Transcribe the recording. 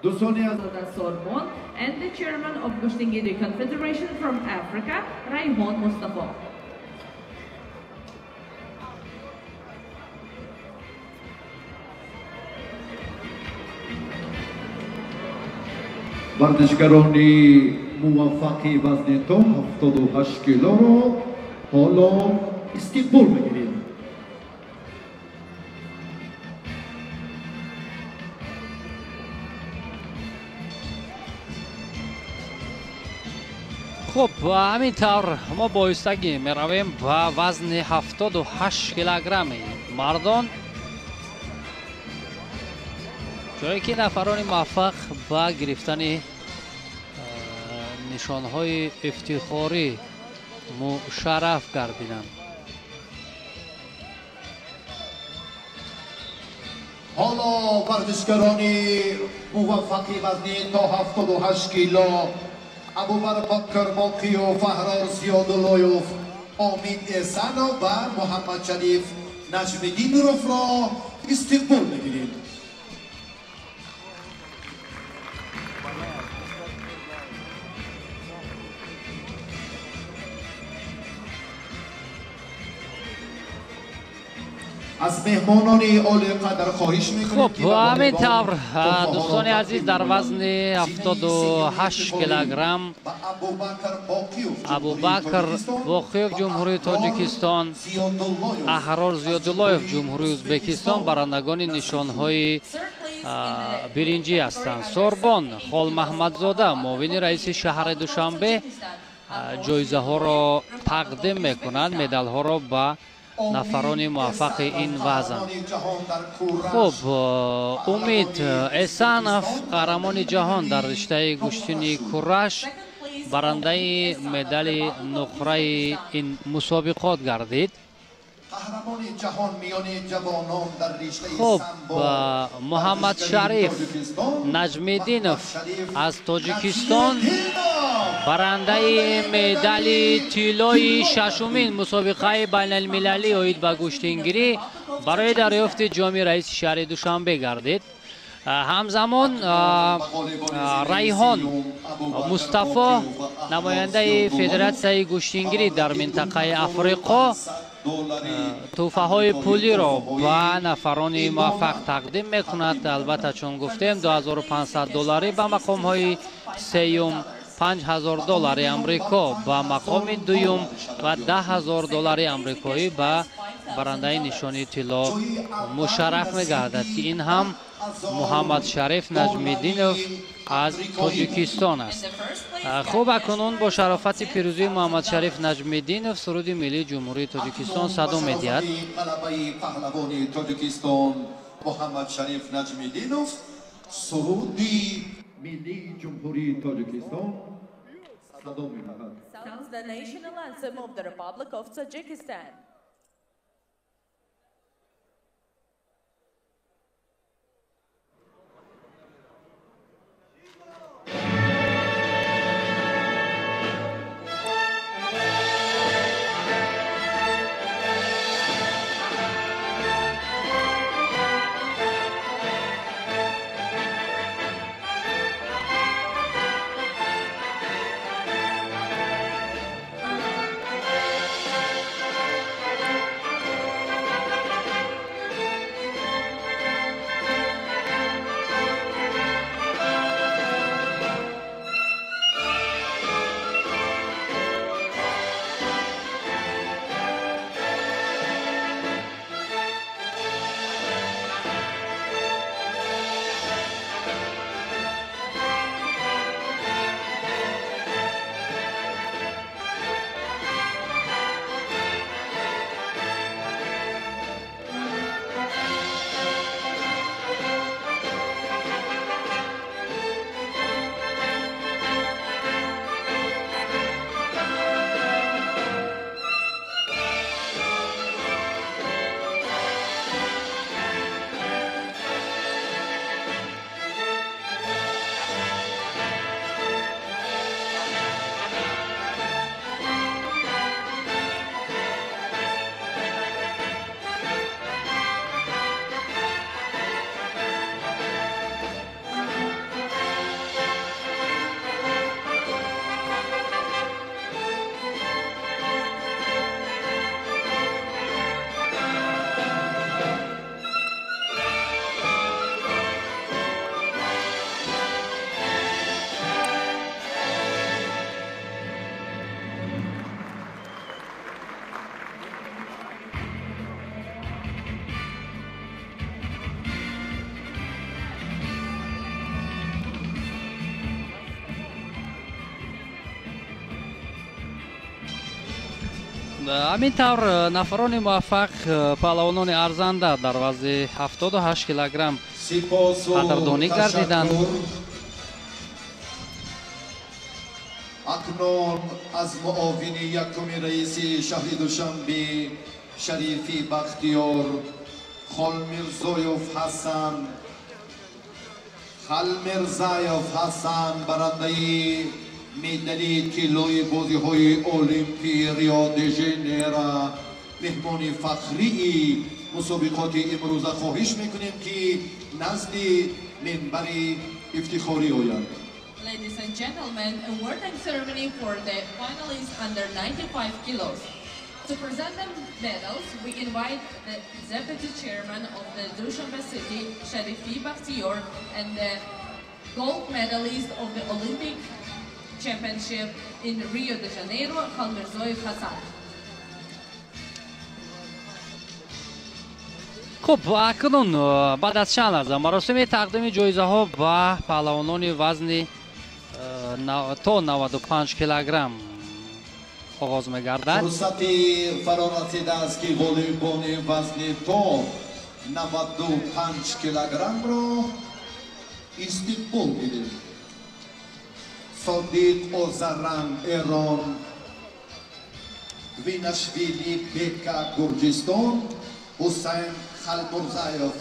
Дӯстони аз Sorbon and the chairman of Gushtingiri Confederation from Africa, Rayhon Mustafa. Варзишгарони муваффақи вазни то 78 килоро ҳоло истиқбол мегирем. Хуб, ҳамин тавр мо боистагӣ меравем ба вазни 78 килограмми мардон, ҷое ки нафарони муваффақ ба гирифтани нишонҳои ифтихорӣ мушарраф гардиданд. Ҳоло варзишгарони муваффақи вазни то 78 кило Абубакр Боқиев, Аҳрор Зиёдуллоев, Омид Эсанов ва Муҳаммадшариф Наҷмиддиновро истиқбол мегирем. Аз меҳмонони олиқадр хоҳиш мекунем. Хуб, ҳамин тавр дӯстони азиз, дар вазни 78 килограмм Абубакр Боқиев, Ҷумҳурии Тоҷикистон, Аҳрор Зиёдуллоев, Ҷумҳурии Ӯзбекистон барандагони нишонҳои биринҷӣ ҳастанд. Сорбон Холмаҳмадзода, муовини раиси шаҳри Душанбе, ҷоизаҳоро тақдим мекунанд, медалҳоро ба нафарони муваффақи ин вазн. Хуб, Умид Эсанов, қаҳрамони ҷаҳон дар риштаи гӯштини кураш, барандаи медали нуқраи ин мусобиқот гардид. Хуб, Муҳаммадшариф Наҷмиддинов аз Тоҷикистон барандаи медали тиллои шашумин мусобиқаи байналмилалӣ оид ба гӯштингирӣ барои дарёфти ҷоми раиси шаҳри Душанбе гардид. Ҳамзамон Райҳон Мустафо, намояндаи федератсияи гӯштингирӣ дар минтақаи Африқо, тӯҳфаҳои пулиро ба нафарони муваффақ тақдим мекунад. Албатта, чун гуфтем, 2500 долларӣ ба мақомҳои сеюм, 5000 доллари Амрико ба мақоми дуюм ва 10 000 доллари амрикоӣ ба барандаи нишони тилло мушарраф мегардад, ки ин ҳам Муҳаммадшариф Наҷмиддинов аз Тоҷикистон аст. Хуб, акнун бо шарофати пирӯзии Муҳаммадшариф Наҷмиддинов суруди миллии Ҷумҳурии Тоҷикистон садо медиҳад. Паҳлавони Тоҷикистон Муҳаммадшариф Наҷмиддинов суруди миллии Ҷумҳурии Тоҷикистон садо медиҳад. Sounds the national anthem of the Republic of Tajikistan. Ҳамин тавр нафарони муваффақ, паҳлавонони арзанда дар вазни 78 килограмм қадрдонӣ гардиданд. Акнун аз муовини якуми раиси шаҳри Душанбе Шарифи Бахтиёр Холмирзоев Ҳасан, Халмирзаев Ҳасан, барандаи медали тиллои бозиҳои Олимпии Рио де Жанейро, меҳмони фахрии мусобиқоти имрӯза, хоҳиш мекунем, ки назди минбари ифтихорӣ оянд. Ladies and gentlemen, awarding ceremony for the finalists under 95 kilos. To present them medals, we invite the deputy chairman of the Dushanbe city, Sharifi Bakhtiyor, and the gold medalist of the Olympic Championship in Rio de Janeiro, Khalmirzoyev Hassan. Хуб, акнун баъд аз чанд лаҳза маросими тақдими ҷоизаҳо ба паҳлавонони вазни то 95 килограмм оғоз мегардад. Фурсати фаро расидааст, ки ғолибони вазни то 95 килограммро истиқбол гирем. Содиқ Озарранг, Эрон, Гвинашвили Бека, Гурҷистон, Ҳусайн Халмурзаев,